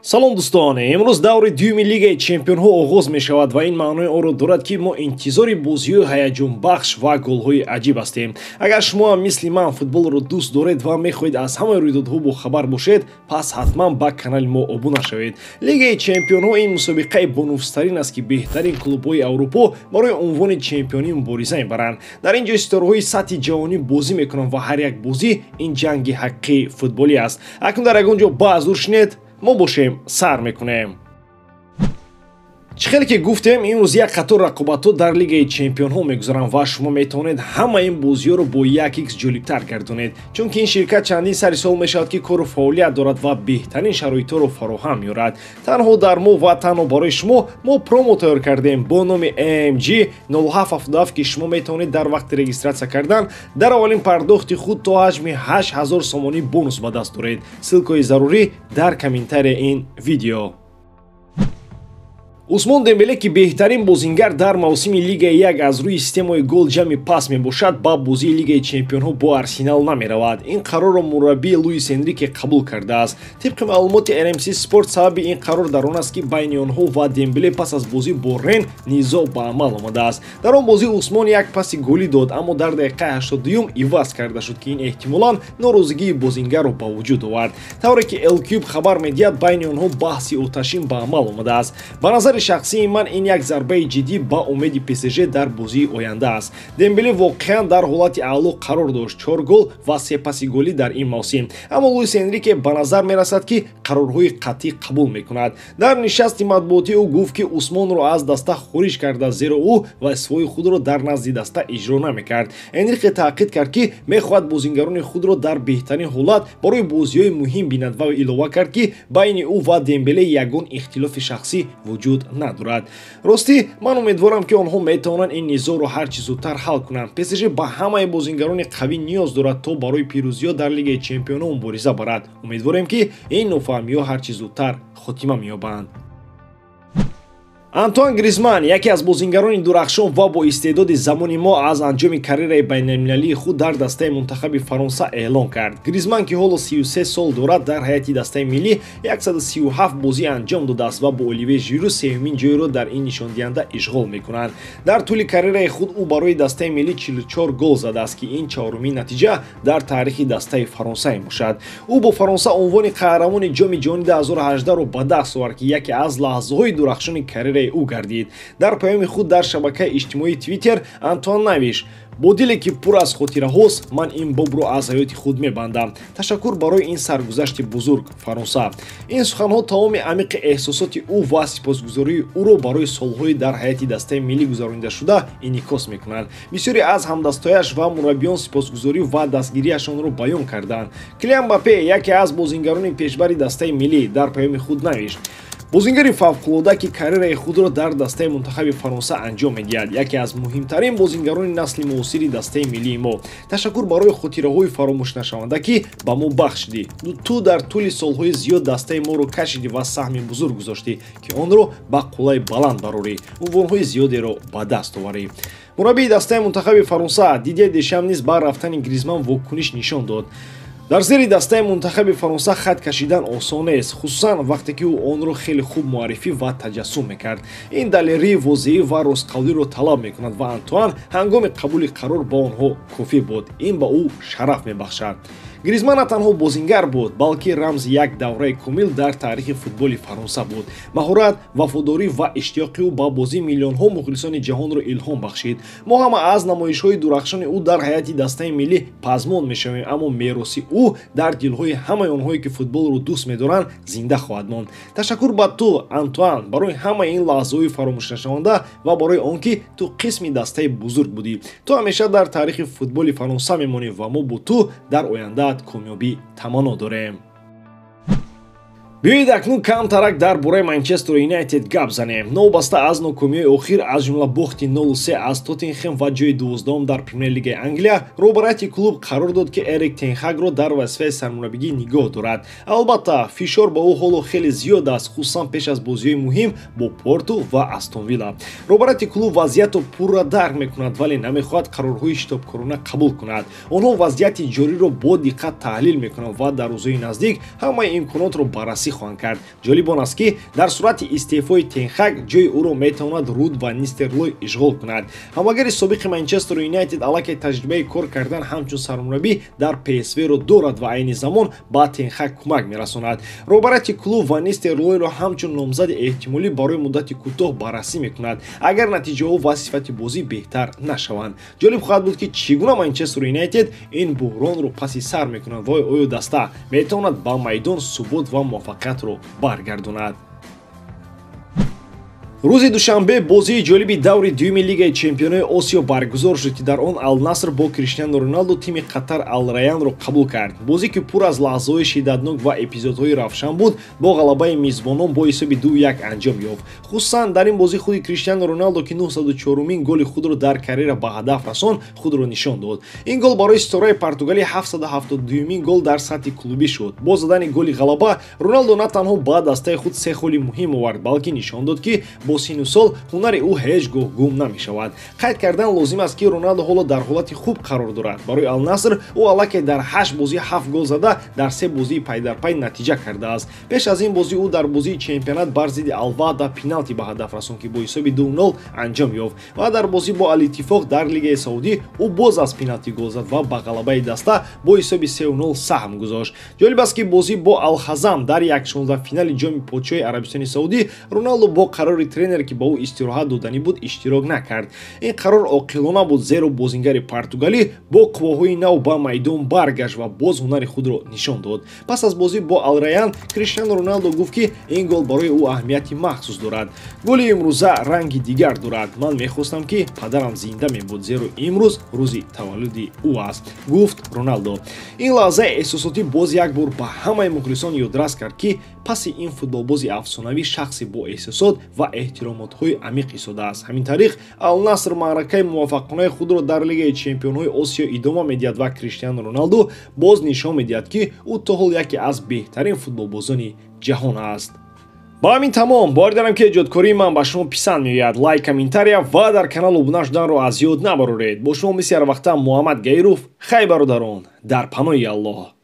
Салом, дӯстон! Имрӯз даври дуюми Лигаи чемпионҳо оғоз мешавад ва ин маънои онро дорад, ки мо интизори бозиҳои ҳаяҷонбахш ва голҳои аҷиб ҳастем. Агар шумо ҳам мисли ман футболро дӯст доред ва мехоҳед аз ҳамаи рӯйдодҳо бохабар бошед, пас ҳатман ба канали мо обуна шавед. Лигаи чемпионҳо ин мусобиқаи бонуфузтарин аст, ки беҳтарин клубҳои Аврупо барои унвони чемпионӣ мубориза мебаранд. Дар ин ҷо ситораҳои сатҳи ҷаҳонӣ бозӣ мекунанд ва ҳар як бозӣ ин ҷанги ҳақиқии футболӣ аст. Акнун дар ягон ҷо баъз дур шинед, мо бошем, сар мекунем. Чӣ хеле ки гуфтем, имрӯз як қатор рақобатҳо дар Лигаи чемпионҳо мегузаранд ва шумо метавонед ҳама ин бозиҳоро бо як икс ҷолибтар гардонед, чунки ин ширкат чандин сари сол мешавад, ки кору фаъолият дорад ва беҳтарин шароитҳоро фароҳам меорад. Танҳо дар мо ва танҳо барои шумо мо промо тайёр кардем бо номи AMG 0777, ки шумо метавонед дар вақти регистратсия кардан дар аввалин пардохти худ то ҳаҷми 8000 сомонӣ бонус ба даст доред. Ссылкаи зарурӣ дар комментарияи ин видео. Усмон Дембеле, ки беҳтарин бозингар дар мавсими Лигаи як аз рӯи системаи гол ҷамъи пас мебошад, ба бозии Лигаи чемпионҳо бо Арсенал намеравад. Ин қарорро мураббии Луис Энрике қабул кардааст. Тибқи маълумоти RMC Спорт, сабаби ин қарор дар он аст, ки байни онҳо ва Дембеле пас аз бозӣ бо Рен низоъ ба амал омадааст. Дар он бозӣ Усмон як паси голӣ дод, аммо дар дақиқаи 82-юм иваз карда шуд, ки ин эҳтимолан норозигии бозингарро ба вуҷуд овард. Тавре ки L'Equipe хабар медиҳад, байни онҳо баҳси оташин ба амал омадааст. Ба назари шахсии ман, ин як зарбаи ҷиддӣ ба умеди ПСЖ дар бозии оянда аст. Дембеле воқеан дар ҳолати аъло қарор дошт: чор гол ва се паси голӣ дар ин мавсим. Аммо Луис Энрике ба назар мерасад, ки қарорҳои қатъӣ қабул мекунад. Дар нишасти матбуотӣ ӯ гуфт, ки Усмонро аз даста хориҷ карда, зеро ӯ вазифаҳои худро дар назди даста иҷро намекард. Энрике таъқид кард, ки мехоҳад бозингарони худро дар беҳтарин ҳолат барои бозиҳои муҳим бинад ва илова кард, ки байни ӯ ва Дембеле ягон ихтилофи шахсӣ вуҷуд надорад. Ростӣ, ман умедворам, ки онҳо метавонанд ин низоъро ҳарчи зудтар ҳал кунанд. ПСЖ ба ҳамаи бозингарони қавӣ ниёз дорад, то барои пирӯзиҳо дар Лигаи чемпионҳо мубориза барад. Умедворем, ки ин нофаҳмиҳо ҳарчи зудтар хотима меёбанд. Антуан Гризман, яке аз бозингарони дурахшон ва бо истеъдоди замони мо, аз анҷоми карьераи байналмилалии худ дар дастаи мунтахаби Фаронса эълон кард. Гризман, ки ҳоло 33 сол дорад, дар ҳайати дастаи миллӣ 137 бозӣ анҷом додааст ва бо Оливье Жиру сеюмин ҷойро дар ин нишондиҳанда ишғол мекунанд. Дар тӯли карьераи худ ӯ барои дастаи миллӣ 44 гол задааст, ки ин чаҳорумин натиҷа дар таърихи дастаи Фаронса мебошад. Ӯ бо Фаронса унвони қаҳрамони Ҷоми ҷаҳони 2018-ро ба даст овард, ки яке аз лаҳзаҳои дурахшони карьераи ӯ гардид. Дар паёми худ дар шабакаи иҷтимоии Твиттер Антуан навишт: «Бо диле, ки пур аз хотираҳост, ман ин бобро аз ҳаёти худ мебандам. Ташаккур барои ин саргузашти бузург, Фаронса». Ин суханҳо тамоми амиқи эҳсосоти ӯ ва сипосгузории ӯро барои солҳои дар ҳайати дастаи миллӣ гузаронидашуда инъикос мекунанд. Бисёре аз ҳамдастояш ва мураббиён сипосгузорӣ ва дастгириашонро баён карданд. Килиан Мбаппе, яке аз бозингарони пешбари дастаи миллӣ, дар паёми худ навишт: «Бозингари фавқулода, ки карьераи худро дар дастаи мунтахаби Фаронса анҷом медиҳад, яке аз муҳимтарин бозингарони насли муосири дастаи миллии мо. Ташаккур барои хотираҳои фаромӯшнашаванда, ки ба мо бахшидӣ. Ту дар тӯли солҳои зиёд дастаи моро кашидӣ ва саҳми бузург гузоштӣ, ки онро ба қуллаи баланд барорӣ, унвонҳои зиёдеро ба даст оварӣ». Мураббии дастаи мунтахаби Фаронса Дидье Дешам низ ба рафтани Гризман вокуниш нишон дод. «Дар зери дастаи мунтахаби Фаронса хат кашидан осон нест, хусусан вақте ки ӯ онро хеле хуб муаррифӣ ва таҷассум мекард. Ин далерӣ, возеҳӣ ва ростқавлиро талаб мекунад ва Антуан ҳангоми қабули қарор ба онҳо кофӣ буд. Ин ба ӯ шараф мебахшад». Гризман на танҳо бозингар буд, балки рамзи як давраи комил дар таърихи футболи Фаронса буд. Маҳорат, вафодорӣ ва иштиёқи ӯ ба бозӣ миллионҳо мухлисони ҷаҳонро илҳом бахшид. Мо ҳама аз намоишҳои дурахшони ӯ дар ҳайати дастаи миллӣ пазмон мешавем, аммо мероси ӯ дар дилҳои ҳамаи онҳое, ки футболро дӯст медоранд, зинда хоҳад монд. Ташаккур ба ту, Антуан, барои ҳамаи ин лаҳзаҳои фаромӯшнашаванда ва барои он ки ту қисми дастаи бузург будӣ. Ту ҳамеша дар таърихи футболи Фаронса мемонӣ ва мо бо ту дар ояндаат комёбӣ таманно дорем. Биёед, акнун камтарак дар бораи Манчестер Юнайтед гап занем. Новобаста аз нокомиҳои охир, аз ҷумла бохти 0-3 аз Тоттенхем ва ҷои 12-ум дар Премер-лигаи Англия, роҳбарияти клуб қарор дод, ки Эрик Тенхагро дар вазифаи сармураббигӣ нигоҳ дорад. Албатта, фишор ба ӯ ҳоло хеле зиёд аст, хусусан пеш аз бозиҳои муҳим бо Порту ва Астон Вилла. Роҳбарияти клуб вазъиятро пурра дарк мекунад, вале намехоҳад қарорҳои шитобкорона қабул кунад. Онҳо вазъияти ҷориро бо диққат таҳлил мекунанд ва дар рӯзҳои наздик ҳамаи имконотро баррасӣ баррасӣ хоҳанд кард. Ҷолиб он аст, ки дар сурати истеъфои Тен Хаг ҷои ӯро метавонад Руд ван Нистелрой ишғол кунад. Ҳамлагари собиқи Манчестер Юнайтед аллакай таҷрибаи кор кардан ҳамчун сармураббӣ дар ПСВ-ро дорад ва айни замон ба Тен Хаг кӯмак мерасонад. Роҳбарияти клуб ван Нистелройро ҳамчун номзади эҳтимолӣ барои муддати кӯтоҳ баррасӣ мекунад, агар натиҷаҳо ва сифати бозӣ беҳтар нашаванд. Ҷолиб хоҳад буд, ки чӣ гуна Манчестер Юнайтед ин буҳронро паси сар мекунад ва оё даста метавонад ба майдон субот ва муваффақиятро баргардонад. Рӯзи душанбе бозии ҷолиби даври дуюми Лигаи чемпионои Осиё баргузор шуд, ки дар он Ал-Наср бо Криштиану Роналду тими Қатар Ал-Раянро қабул кард. Бозӣ, ки пур аз лаҳзаҳои шиддатнок ва эпизодҳои равшан буд, бо ғалабаи мизбонон бо ҳисоби 2-1 анҷом ёфт. Хусусан дар ин бозӣ худи Криштиану Роналдо, ки 904-умин голи худро дар карьера ба ҳадаф расон, худро нишон дод. Ин гол барои ситораи португалӣ 772-умин гол дар сатҳи клубӣ шуд. Бо задани голи ғалаба Роналдо на танҳо ба дастаи худ се холи муҳим овард, балки нишон дод, ки бо сину сол ҳунари ӯ ҳеҷ гоҳ гум намешавад. Қайд кардан лозим аст, ки Роналдо ҳоло дар ҳолати хуб қарор дорад. Барои Ал-Наср ӯ аллакай дар 8 бозӣ 7 гол зада, дар 3 бозии пайдарпай натиҷа кардааст. Пеш аз ин бозӣ ӯ дар бозии чемпионат бар зидди Ал-Ваҳда пеналти ба ҳадаф расон, ки бо ҳисоби 2-0 анҷом ёфт, ва дар бозӣ бо Ал-Иттифоқ дар Лигаи Саудӣ ӯ боз аз пеналти гол зад ва ба ғалабаи даста бо ҳисоби 3-0 саҳм гузошт. Ҷолиб аст, ки бозӣ бо Ал-Хазам дар 1/16 финали ҷоми подшоҳи Арабистони Саудӣ Роналдо бо қарори тренер, ки ба ӯ истироҳат доданӣ буд, иштирок накард. Ин қарор оқилона буд, зеро бозингари португалӣ бо қувваҳои нав ба майдон баргашт ва боз ҳунари худро нишон дод. Пас аз бозӣ бо Ал-Раян Криштиану Роналдо гуфт, ки ин гол барои ӯ аҳамияти махсус дорад. Голи имрӯза ранги дигар дорад. Ман мехостам, ки падарам зинда мебуд, зеро имрӯз рӯзи таваллуди ӯ аст, гуфт Роналдо. Ин лаҳзаи эҳсосотӣ боз як бор ба ҳамаи мухлисон ёдрас кард, ки паси ин футболбози афсонавӣ шахсе бо эҳсосот ва эҳтиромотҳои амиқ истодааст. Ҳамин тариқ Ал-Наср маъракаи муваффақонаи худро дар Лигаи чемпионҳои Осиё идома медиҳад ва Криштиану Роналду боз нишон медиҳад, ки ӯ то ҳол яке аз беҳтарин футболбозони ҷаҳон аст. Ба ҳамин тамом. Бовар дорам, ки эҷодкории ман ба шумо писанд меояд. Лайк, комментария ва дар канал обуна шуданро аз ёд набароред. Бо шумо мисли ҳарвақта Муҳаммад Гаиров. Хай, бародарон, дар паноҳи Аллоҳ.